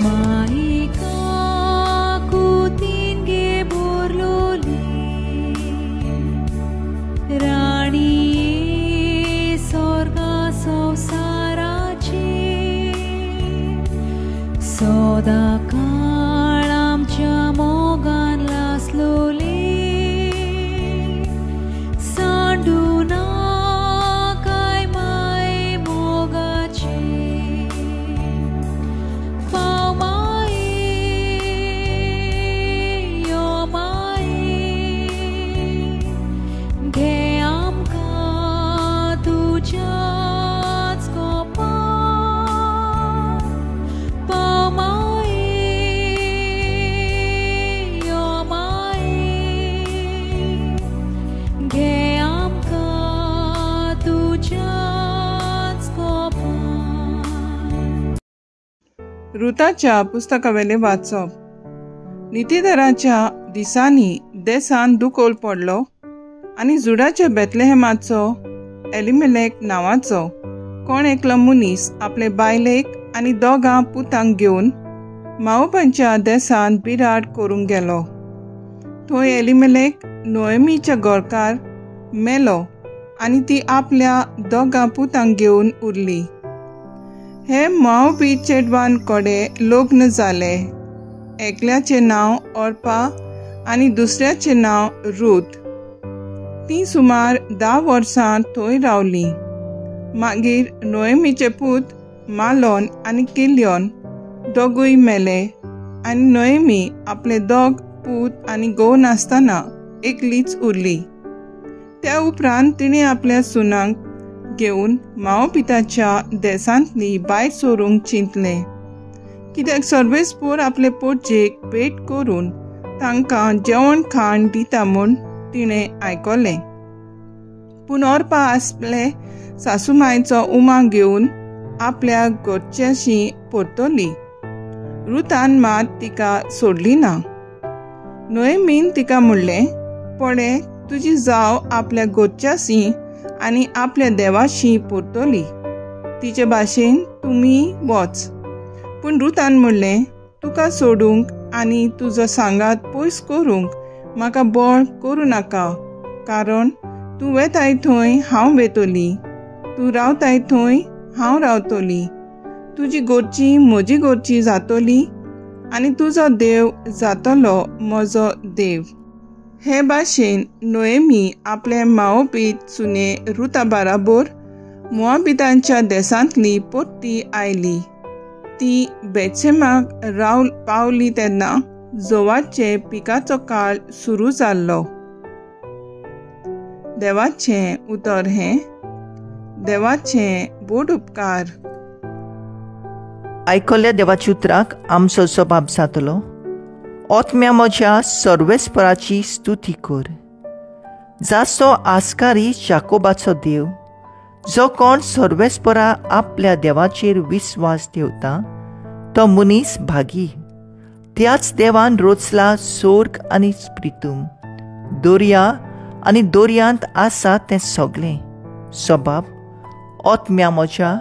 Mica कुतीन गे बोरलोली राणी स्वर्गा संवसाराची सदा काळ आमच्या मोगान लासलोली सांडूना काय माय मोगाची पाव माये यो माये घे आमकां तुज्याच कोपान पाव माये यो माये घे आमकां तुज्याच कोपान. रुताच्या पुस्तकावेलें वाचप. नितीधराच्या दिसांनी देसान दुकोल पडलो आनी जुडाच्या बेतलेहेमाचो एलिमेलेक नांवाचो कोण एकलो मनीस आपले बायलेक आनी दोगां पुतांक घेवन माओबांच्या देसान बिराड करूंक गेलो. थंय एलिमेलेक नोएमीच्या घरकार मेलो आनी ती आपल्या दोगां पुतांक घेवन उरली. हे माओबी चेडवान कडे लग्न जाले. एकल्याचें नांव ओर्पा आनी दुसऱ्याचें नांव रूथ. ती सुमार 10 वर्सां थंय रावली. मागीर नोएमीचे पूत मालोन आनी किलियन दोगूय मेले आनी नोएमी आपले दोग पूत आनी घोव नासतना एकलीच उरली. त्या उपरांत तिणें आपल्या सुनांक घेवन माओपिताच्या देसांतली भायर सरूंक चिंतलें, कित्याक सर्वेस्पोर आपले पोटजेक भेट करून तांकां जेवण खाण दिता म्हूण तिणें आयकलें. पूण ओर्पा आसले सासूमायचो उमा घेवन आपल्या घरच्याशी परतली. रुतान मात तिका सोडली ना. नोएमीन तिका म्हणलें, पळय तुजी जाव आपल्या घरच्याशी आनी आपल्या देवाशी परतली, तिचे भाशेन तुमी वच. पूण रुतान म्हणलें, तुका सोडूंक आनी तुजो सांगात पयस करूंक म्हाका बळ करूं नाका, कारण तूं वेताय थंय हांव वेतली, तूं रावताय थंय हांव रावतली, तुजी घरची म्हजी घरची जातली आनी तुजो देव जातलो म्हजो देव. हे भाशेन नोएमी आपले माओबीत सुने रुता बाराबोर मोआबितांच्या देसांतली परती आयली. ती बेतशेमाक राव पावली तेन्ना जोवाचे पिकाचो काळ सुरू जाल्लो. देवाचें उतर हें. देवाचें बोड उपकार. आयकल्ल्या देवाच्या उतराक आमचो जबाब जातलो. आत्म्या म्हज्या सर्वेस्पराची स्तुती कर. जाचो आस्कारी जाकोबाचो देव, जो कोण सर्वेस्परा आपल्या देवाचेर विस्वास ठेवता तो मनीस भागी. त्याच देवान रोचला सोर्ग आनी प्रितूम, दर्या आनी दर्यांत आसा तें सगळें. सबाब आत्म्या म्हज्या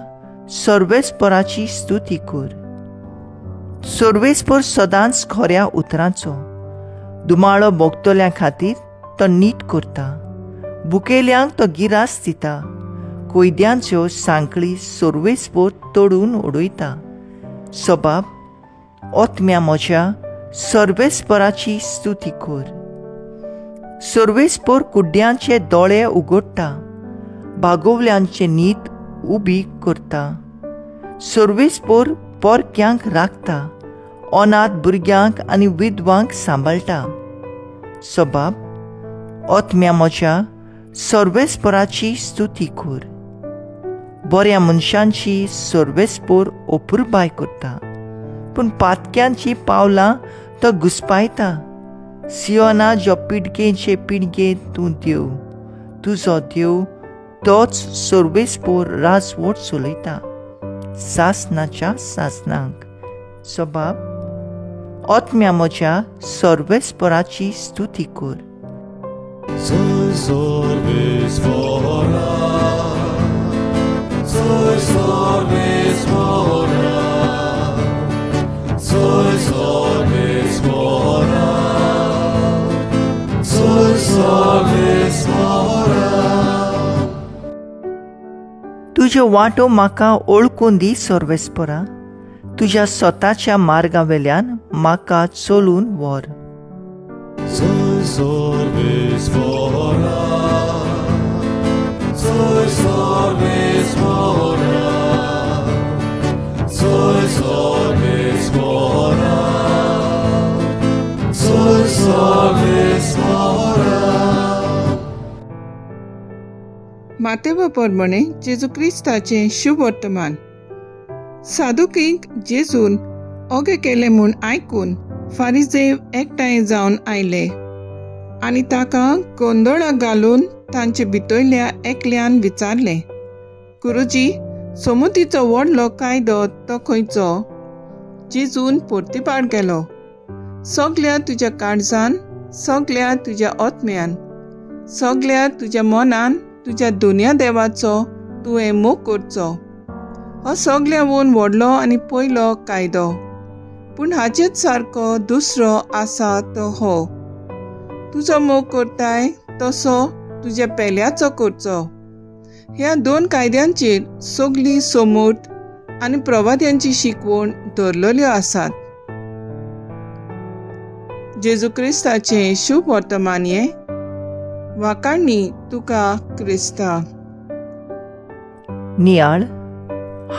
सर्वेस्पराची स्तुती कर. सर्वेस्पर सदांच खऱ्या उतरांचो दुमाळो भोगतल्या खातीर तो नीट करता, भुकेल्यांक तो गिरास दिता, कोयद्यांच्यो सांकळी सर्वेस्पर तोडून उडयता. सबाब आत्म्या म्हज्या सर्वेस्पराची स्तुती कर. सर्वेस्पर कुड्ड्यांचे दोळे उगडटा, बागोवल्यांचे नीत उबी करता. सर्वेस्पर परक्यांक राखता, अनाथ भुरग्यांक आनी विधवांक सांबाळटा. सबाब आत्म्या म्हज्या सर्वेस्पराची स्तुती कर. बऱ्या मनशांची सर्वेस्पर अपुरबाय करता, पूण पातक्यांची पावलां तो घुसपायता. सियोना जो पिडगेचे पिडगे तूं देव, तुजो देव तोच सर्वेस्पर राजवट चलयता सासनाच्या सासनाक. सबाब आत्म्या म्हज्या सर्वेस्पराची स्तुती कर. Soy तुज्यो वाटो म्हाका ओळखून दी सर्वेस्परा, तुज्या स्वताच्या मार्गा वेल्यान म्हाका चलून व्हर. मातेव प्रमाणे जेजू क्रिस्ताचें शुभवर्तमान. सादुकींक जेजून ओगे केलें म्हूण आयकून फारिजेव एकठांय जावन आयले आनी ताका गोंदळाक घालून तांचे भितरल्या एकल्यान विचारलें, गुरुजी, समुतीचो व्हडलो कायदो तो खंयचो? जेजून परतीपाट केलो, सगल्या तुज्या काळजान, सगल्या तुज्या आत्म्यान, सगल्या तुज्या मनान तुज्या दुनिया देवाचो तुवें मोग करचो. हो सगल्याहून व्हडलो आनी पयलो कायदो. पूण हाचेच सारको दुसरो आसा तो हो, तुजो मोग करताय तसो तुज्या पेल्याचो करचो. ह्या दोन कायद्यांचेर सगली सोमूर्त आनी प्रवाद्यांची शिकवण दवरलेल्यो आसात. जेजू क्रिस्ताचें शुभ वर्तमान हें. वाकाणी तुका क्रिस्ता. नियाळ,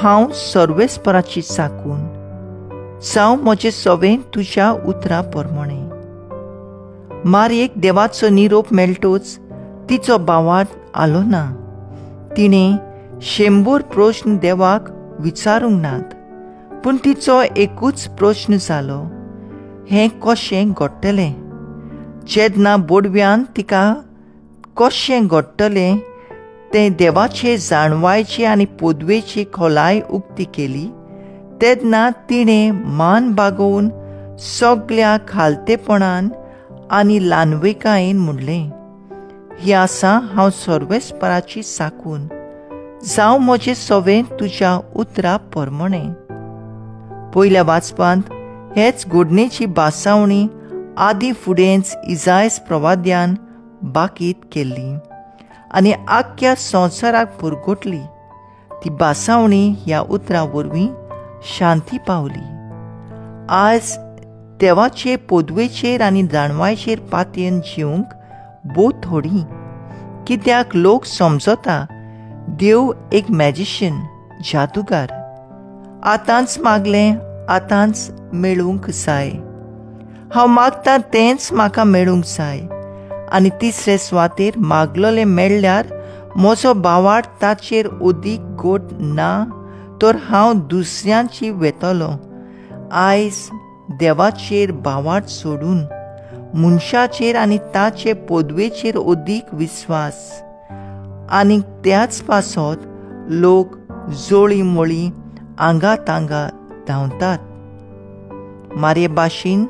हांव सर्वेस्पराची चाकून जावं म्हजें सवें तुज्या उतरा प्रमाणे. मारयेक देवाचो निरोप मेळटोच तिचो भावार्थ आलो ना. तिणें 100 प्रश्न देवाक विचारूंक नात, पूण तिचो एकूच प्रश्न जालो, हें कशें घडटलें? जेन्ना बोडव्यान तिका कशें घडटलें तें देवाचे जाणवायचे आनी पदवेची खोलाय उक्ती केली, तेन्ना तिणें मान बागोवन सगल्या खालतेपणान आनी ल्हानविकायेन म्हणलें, ही आसा हांव सर्वेस्पराची साकून, जावं म्हजें सवें तुज्या उतरा प्रमाणे. पयल्या वाचपांत हेच घडणेची भासावणी आदी फुडेंच इजायस प्रवाद्यान बाकीत केल्ली आनी आख्ख्या संवसाराक पुरगोटली. ती भासावणी ह्या उतरा वरवीं शांती पावली. आज देवाचे पदवेचेर आनी जाणवायचेर पातयेन जिवंक भोव थोडी, कित्याक लोक समजता देव एक मॅजिशियन, जादूगार. आतांच मागलें आतांच मेळूंक जाय, हांव मागता तेंच म्हाका मेळूंक जाय. आनी तिसरे सुवातेर मागलोलें मेळ्ळ्यार म्हजो भावार्थ ताचेर अदीक गोट ना तर हांव दुसऱ्यांची वेतलो. आयज देवाचेर भावार्थ सोडून मनशाचेर आनी ताचे पदवेचेर अदीक विस्वास, आनी त्याच पासत लोक जोळी मोळी आंगा तांगा धांवतात. मारये भाशेन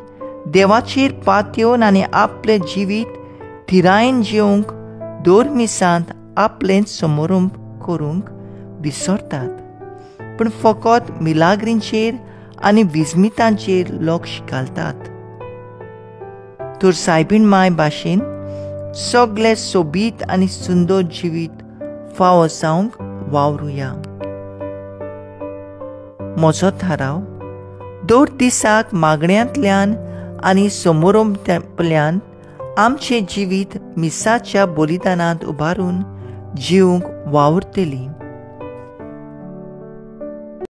देवाचेर पातयेवन आनी आपलें जिवीत थिरायेन जेवंक दर मिसांत आपलें समारंभ करूंक विसरतात, पूण फकत मिलाग्रींचेर आनी विस्मितांचेर लक्ष घालतात. तर सायबीण माय भाशेन सगळे सोबीत आनी सुंदर जिवीत फावो जावंक वावरुया. म्हजो थाराव, दर दिसाक मागण्यांतल्यान आनी समारंभांतल्यान आमचें जिवीत मिसाच्या बलिदानांत उबारून जिवंक वावुरतली.